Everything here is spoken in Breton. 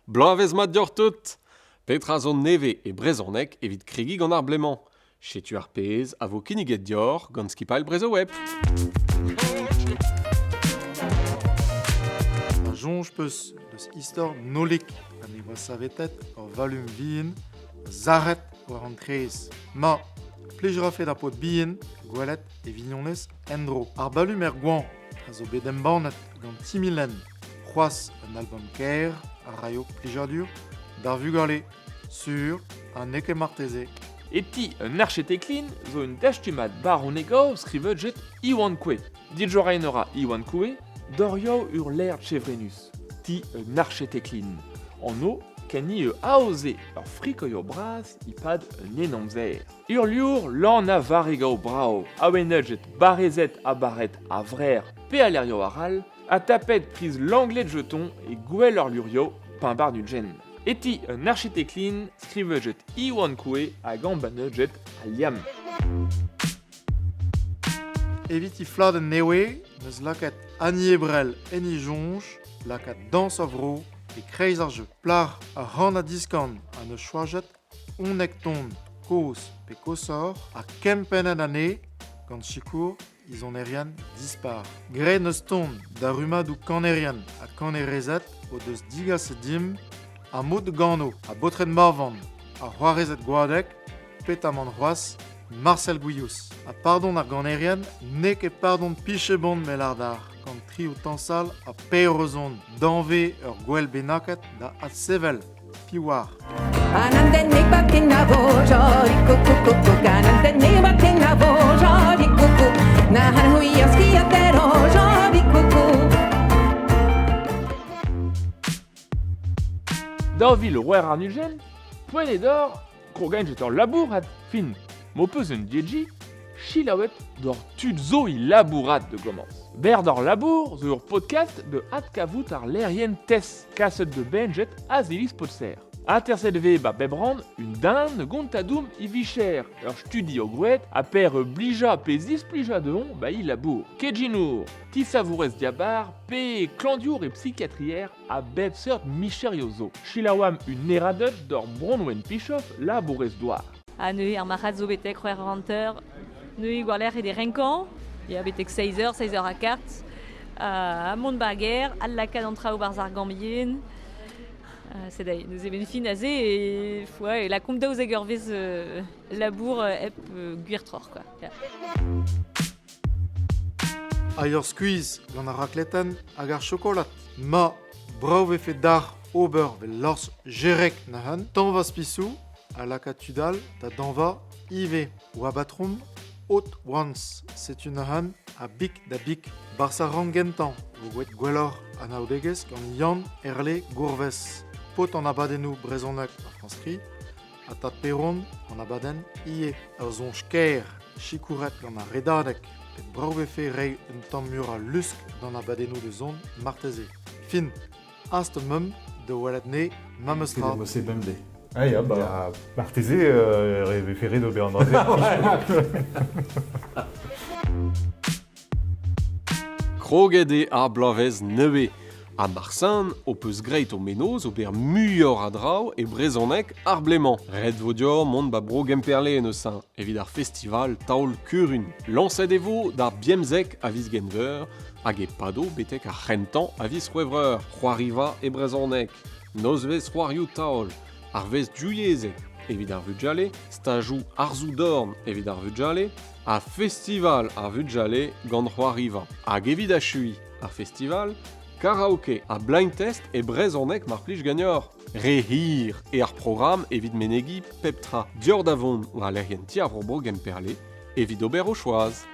Bloavezh mat deoc'h tout! Petra zo nevez e brezhoneg evit kregiñ gant ar blez-mañ? Setu ar pezh a vo kinniget deoc'h gant skipailh Brezhoweb. Ar soñj 'peus deus istor Nolig ha ne oa savetet ur valum vihan sac'het war an traezh. Ma, plij 'rafe d'ar paotr bihan gwelet e vignonez en-dro. Ar balum er goañv a zo bet embannet gant Timilenn. C'hoazh un albom kaer a raio plijadur d'ar vugale, sur ha n'eo ket marteze. E ti un archeteklin zo un dastumad baronegav skrivet get Iwan Coué. Dijorain a ra Iwan Coué dorioù ur laer chevrenus, ti un archeteklin. Anv ken eo aoze ur frikoioù bras e-pad un henamzer. Ur liour lan a varregaoù brav, awenet barrezed ha barret a vrer pe a lec'hioù arall, ha tapet priz Langlet Jeton e gwell ur lurioù Pimbar-Nugent. E ti un architeklin skrivet Iwan Coué hag embannet Al Liamm. Evit he fladenn nevez 'neus lakaet Annie Ebrel en he soñj lakaat dañs a-vro e-kreiz ar jeu. Plac'h ar c'han-ha-diskan ha 'neus choajet Unnek ton kozh pe koshoc'h ha kempennet anezhe gant sikour he sonerien dispar. Graet 'neus ton da rummadoù kanerien ha kanerezed o deus digaset dimp ar mod gano ha baotred Morvan, ar c'hoarezed Goadeg, petamant c'hoazh Marcel Gwilhous. Ha pardon ar ganerien n'eo ket pardon Pichebon Melardar gant tri o tañsal ha peurezon danvez ur gwel bennaket da adsevel. Piv oar? 2020, poent eo deoc'h krogañ get ur labourat fin m'ho peus un DJ selaouet doc'h tud zo e labourat da gomañs. Berr d'hor labour zo ur podcast da adkavout ar lec'hienn TES kaset da benn get Aziliz Potser. Aterset e vez ba bep rann un den gontadoum e vicher, ur studi o gwraet ha per blijañ pe zisplijañ dezhoñ ba e labour. Keginour, tisavourez diabar pe klañvdiour e psikiatrier a bep seurt micherioù zo. Selaouamp un herraded d'hor Bronwen Pichoff labourez-douar. Ha neuze ar marc'had zo betek c'hwec'h eur hanter. Neuze war-lerc'h eo renkañ, ya betek seizh eur, seizh eur ha kart. Ha mont ba gêr, adlakaat an traoù 'barzh ar gambr yen. Sed aze, neuze benn fin aze e, ouais, e lakaomp 12 eurvezh labour hep gwir troc'h quoi. Ya. Hag ur skuizh gant ar rakletenn hag ar chokolad. Ma, brav 'vefe dac'h ober 'vel Lors Jereg neuze. Tañva spisoù ha lakaat tud all da dañva ivez. War batrom Hot Ones, setu neuze a bik da bik. Barzh ar rann gentañ vo gwraet gwelloc'h anaoudegezh gant Yann Herle Gourves, paotr an abadennoù brezhonek ar Frañs-Tri, ha tad Peron an abadenn ivez. Ur soñj kaer, sikouret gant ar Redadeg, met brav 'vefe reiñ un tamm muioc'h a lusk d'an abadennoù da zont marteze. Fin, hast meump da welet 'ne memes tra. Bosser bemdez. Ah ya, bah, Ya. marteze e vefe ret ober an dra-se. Kroget eo ar bloavezh nevez ha marsan ho peus graet ho mennozh ober muioc'h a draoù e brezhoneg ar blez-mañ. Ret vo deoc'h mont ba bro Gemperle neuze evit ar festival Taol Kurun. Lañset e vo d'ar bemzek a viz Genveur hag e pado betek ar c'hentañ a viz C'hwevrer. C'hoariva e brezhoneg, nozvezh c'hoarioù taol, ar wezh divyezhek evit ar vugale, stajoù arzoù-dorn evit ar vugale, Ha festival ar vugale gant c'hoariva. Hag evit achuiñ ar festival, karaoke ha blind test e brezhoneg mar plij ganeoc'h. Re hir eo ar programm evit menegiñ pep tra. Deoc'h da vont war lec'hienn Ti ar Vro Bro Gemperle evit ober ho choaz.